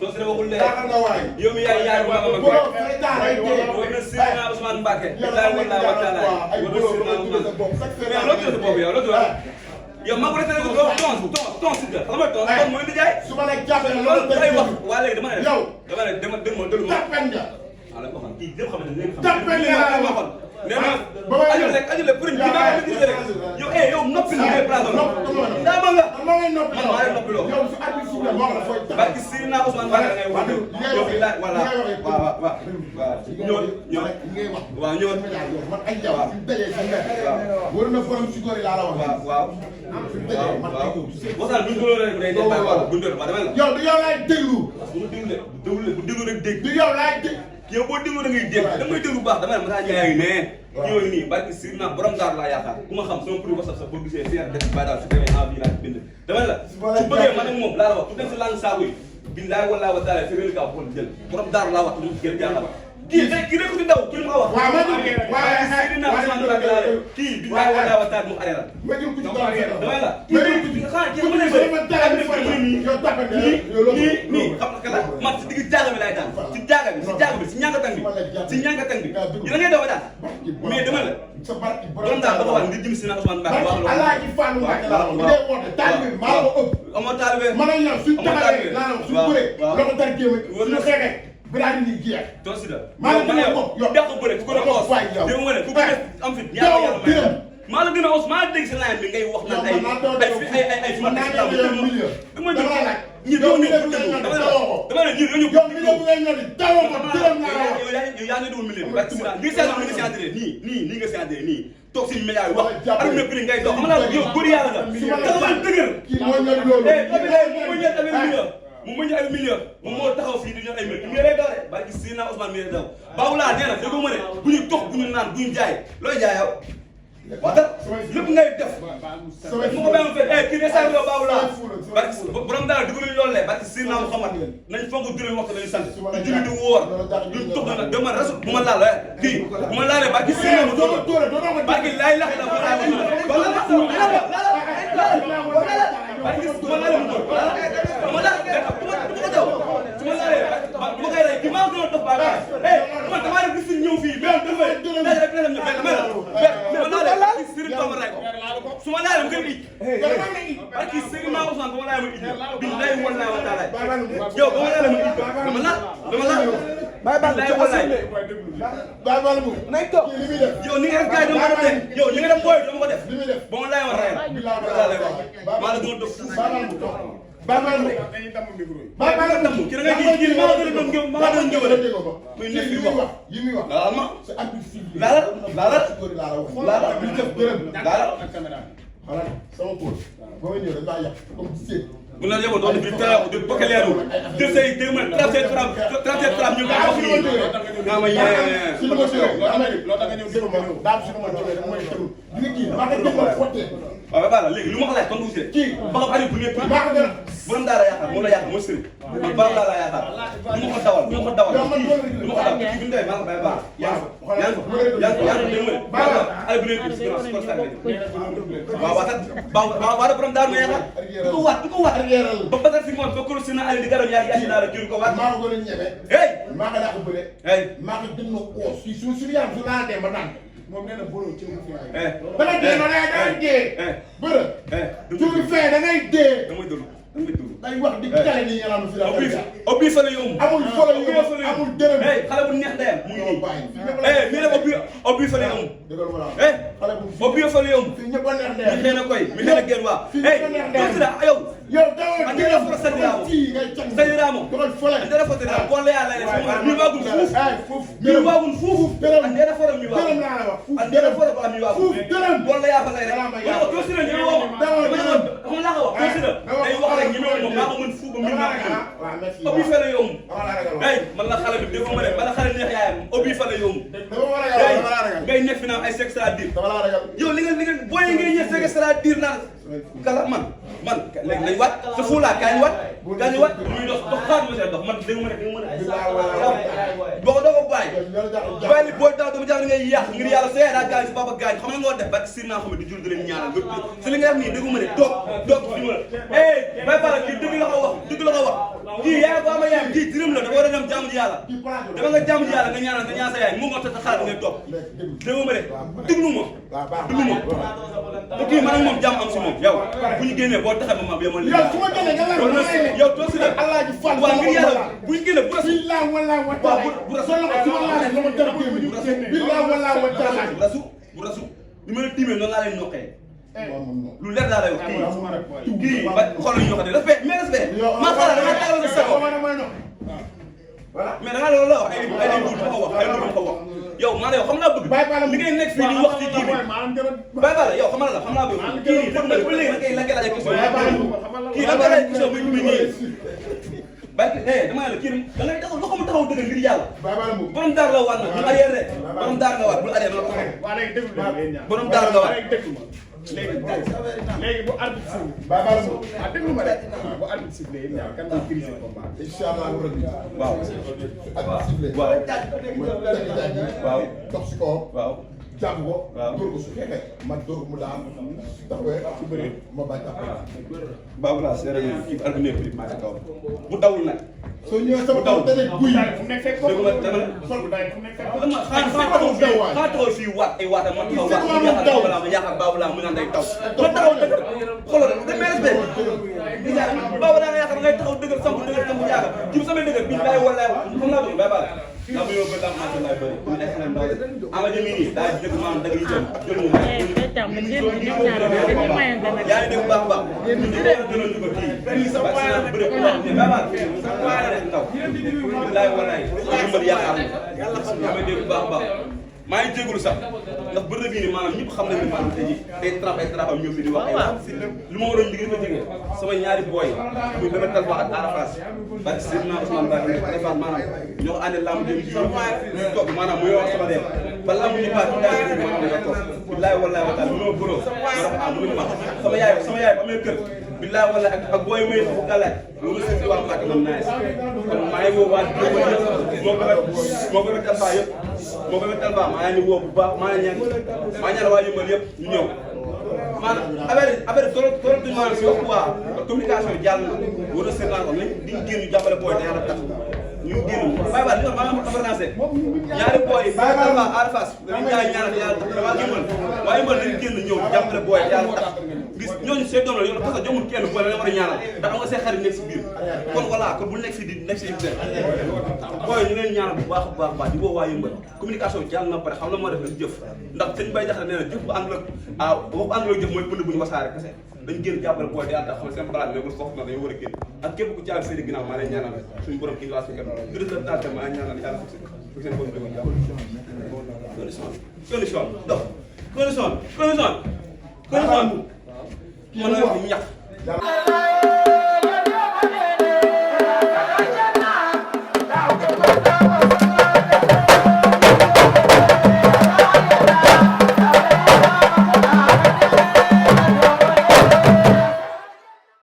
doo si waxul lee yow mi yaay yaay ma ma war na Seydina Ousmane Mbacké billahi wallahi wa taala war na Seydina Ousmane mais loo tudd boobu yow loo tudd yow maa ngi rafetlu ko ton si la xam nga ton mooy nijaay su ma la jàppee loolu day wax waa léegi dama ne yow dama ne dama déglu ma tappan nga ala ko xam kii lépp xamante ne tappan nga la waxoon nee na ajul rek pour ñu dama ko rek yow yow noppi na ngay place daa ma nga ma ngay noppi man maa ngi noppi loo yow su addu si la wax la fooy tax barki Seydina Ousmane Mbacké ngay wax yow fi la voilà waaw ñëw waaw ñëw man ay jaw fi dajee si nga war na borom si góor yi laa la wax waaw waxtaan bu ñu doon rek day def waaw bu ñu doon waaw dama la yow du yow laay déglu bu déglu rek dégg du yow laay dégg yow boo déglu da ngay dégg damay déglu bu baax dama ne ma saa ñaay nee ñëw nii barki Seydina borom daar laa yaakaar ku ma xam sama prix WhatsApp sax boo gisee fier def bay daal su demee envie laa bind dama la su bëggee man ak moom laa la wax ku dem si lang saabu yi billahi wallahi wa taala fi ka bon jël borom daar laa wax lu gën jaaxal kii rek di daw kii ma wax waaw ma dugg waaye Seydina Ousmane Mbacké laa de kii billahi wallahi wa taala mu arrêté ma jël ku ci dama la kii ma nii xam nga la man si digg jaaga bi laay daan si jaaga bi si ñàngatang bi yi la ngay daw daan mais dama la sa barki borom daal dafa wax ngir jëm Seydina Ousmane Mbacké wax la Alaaji Fallou Mbacké la wax bu dee woote taalibe bi maa ko ëpp amoo taalibe man ak yow suñ taxawee laa wax suñ bëree loxo dar géew suñu xeexee bi daal di nii jeex to si da maa la gën a bopp yow dàq bëre ku gën a boos dégg nga ne ku gën a am fit yàlla may maa la gën a os maa la dégg si line bi ngay wax naan ay fi ma nekk dama ñi doo ñu dama ne ñi doo ñu yow yaa ngi doon million ba ci ni nga ni nga séenté nii nga séenté nii toog si média yi wax aduna bi ngay dox xam nga yow góor yàlla nga taxawal dëgër kii mooy ñor loolu moom moo ñu ay millions moom moo taxaw fii di ñu ay millions mi lay daw de barki Seydina Ousmane mi lay daw baaw laa nee na déggoo ma ne bu ñu dox bu ñu naan bu ñu jaay looy jaay yow wax dëgg lépp ngay def mu ko benn fekk kii ne saa yoo baaw laa barki borom daal dugg nañu loolu le barki Seydina Muhammad nañ fonk juróomi waxtu lañu sant du julli di wóor duñ tox na nag dama rasul bu ma laal kii bu ma laalee barki Seydina mu doon barki laay lax la ma laal barki bu ma laalee mu su ma laajee mu koy barki Seydina Ousmane ba ma laajee ma indi billahi wallahi wa taala yow ba ma laajee ma indi dama la yow ni nga def gars yi dama ko def yow ni nga def booy dama ko def ba ma laajee ma rey maa la gën a dof Babal mu Babal mu kii da ngay kii maa la gën a doon ñëw maa la gën a ñëw rek muy nekk di wax yi muy wax laal ma c'est arbitre laala bi def gërëm laala xala sama pool ba may ñëw dañ maa yàq comme seet bu la yeboon doon di teel di bokk leeru def say dégg ma 37 francs 37 francs ñu ko wax nii nga ma yee suñu ma jógee loo tax nga ñëw déglu ma daam suñu ma jógee dama may déglu ni kii maa ko jëmal fotte waaw ba la léegi lu ma ko laaj kon tuuti kii ba xam ari bu nekk maa ko gën borom daara yaakaar moom la yaakaar mooy sëriñ borom daara yaakaar du ma ko dawal du ma ko dawal du ma ko dawal kii bu ñu demee maa ngi bay baax yaa ngi fa ay bu nekk si gannaaw si constat waaw waaw borom daara ma yaakaar du ko waat ba Badar si moom ba kuréel si na Aliou di gërëm ñaari yaa la jur ko waat maa ko gën a ñeme hey maa ko daa ko bëre hey maa ko gën na oos si suñu yaram su laa dee ma naan moom nee na bolo ci mu fi eh dama dee ma da ngay dee bëre ci fee da ngay dee damay déglu day wax di kale ni yaram fi la obi fa la yomb amul folo yomb amul dërëm xale bu neex ndeyam mu ngi bàyyi mi ne obi fa la yomb xale bu obi fa la yomb fi ñëpp a neex mi xëy na koy mi xëy na genn waa tuuti la yow yow dawal man dina foro sandiramo sandiramo dogal fole ndera fo dina ko le ala mi wagul fuuf mi wagul fuuf ndera foro mi wagul dërëm laa la wax ndera foro ko mi wagul dërëm bon la ya fa lay rek ko to sira ñu wo dama la ko wax to sira day wax rek ñu mo ma ko mën fuuf ba mi ma ko obi fa la yomb hey man la xale bi defo ma ne man la xale neex yaayam obi fa la yomb dama wara ragal ngay nekk fi na ay extra dir dama la ragal yow li nga boy ngay ñe extra dir na kala man léegi nañ wat sa fuula kañ wat muy dox xaar ma dox man dégg ma ne dégg ma ne boo doo ko bàyyi li booy daw dama jàng ngay yàq ngir yàlla soo daa gaañ si papa gaañ xam nga nga def barke sir naa xam ne di jul di leen ñaanal si li nga def nii dégg ma ne doog fi ma bay pare kii dëgg la ko wax kii yaa ko ama yaam kii jirim la dafa war a dem jaamu ji yàlla dama nga jaamu ji yàlla nga ñaan sa yaay mu nga ta xalaat ngay topp dégg ma de déglu ma te kii man ak moom jàmm am si moom yow bu ñu génnee boo taxee ma yow yow toog si la waaw ngir yàlla bu ñu génnee bu rasu bu rasu ni ma la tiimee noonu laa lay noqee lu leer daa lay wax kii ba xoolal ñu waxate respect mais respect maa xaaral dama tagal sa sago mais da ngaa loolu la wax ay ay buur ko wax ay buur ko wax yow maa yow xam naa bëgg li ngay nekk fii di wax ci kii bi bàyyi bala yow xam naa bëgg kii nii dem na ba léegi da ngay laajal ay question kii da ngay laaj question muy nii barke dama ne la kii da ngay taxaw loo xam taxaw dëgg ngir yàlla borom daar la war na bu arrière rek borom daar nga war bu arrière la taxaw borom daar nga war léegi bu arbitre sifflé ah déglu ma rek bu arbitre sifflé yéen ñaar kan mooy diriger combat inshallah rabbi waaw arbitre sifflé waaw dox si kawam waaw jàpp ko waaw dóor ko su xeexee ma dóor ko mu daan taxawee su bëree ma bañ taxawee baabu laa seere ni kii argument bi maa kaw bu dawul nag soo ñëwee sama taw te ne guy fu nekk fekk ko sol bu daay fu nekk fekk ko xaa taxaw fii waat ay waata man taxaw waat ma yaakaar baabu laa mu naan day taw ma taxaw dëgg xoolal da may respect baabu laa nga yaakaar ngay taxaw dëgg samp yaakaar ci samay dëgg bi daay wala xam naa bëgg bay bala daa mu yow ba daa maa lay bëri ku nekk na ndaw ama jëmi nii daa dëgg maanaam dëgg yi jëm jël mu yaa ngi dégg baax baax ñu ko gënoon ñu ko kii ba ci na bëri ko wax ne baba ndaw billahi wallahi ñu mbër yaakaar na ma dégg baax baax maa ngi jégalu sax ndax bërëb yi ni maanaam ñëpp xam nañ ne maanaam tey jii day trap am ñëw fi di wax ay wax lu ma waroon liggéey ko jege sama ñaari booy muy Bébé Talfa ak Arafas parce que Seydina Ousmane Ba Arafas maanaam ñoo ko àndee lamb dem ji ñu toog maanaam mu yor sama dem ba lamb ñu paat ñu daal di maanaam nga toog billahi wallahi wa taala mënoo bëroo ma dafa am mënuñu ma sama yaay ba amee kër billahi wallahi ak booy may taxu gàllaaj loolu si waa Mbacke man naa kon maa ngi woo waa moo ko Talfa yëpp moo ko Talfa maa ngi woo bu baax maa ñaan waa Yëmbal yëpp ñu ñëw maanaam affaire trop maanaam si wax quoi communication bi jàll na war a seetlaan ko nañ diñ génn ñu jàppale booy te yàlla tax ñu génn bàyyi ba li nga maanaam avancé ñaari booy yi Bébé Talfa Arafas dañu jaay ñaanal yàlla tax waa Yëmbal waa Yëmbal nañ génn ñëw jàppale booy te yàlla tax gis ñooñu see doom la yow parce que jomul kenn booy la war a ñaanal ndax am nga see xarit nekk si biir kon voilà kon bu nekk si di nekk si biir booy ñu leen ñaanal bu baax a baax di woo waa Yëmbal communication jàll na pare xam na moo def lañ jëf ndax sëñ Baye Jaxate nee na jëf bu ànd la wax ànd la jëf mooy pënd bu ñu wasaare kese dañ génn jàppale booy di yàlla tax xam seen xalaat mais bu foofu na dañoo war a génn ak képp ku caag seen ginnaaw maa leen ñaanal suñu borom kii laa su kenn gërëm la daal maa ñaanal yàlla fi seen borom dëgg condition dox condition mën na ñax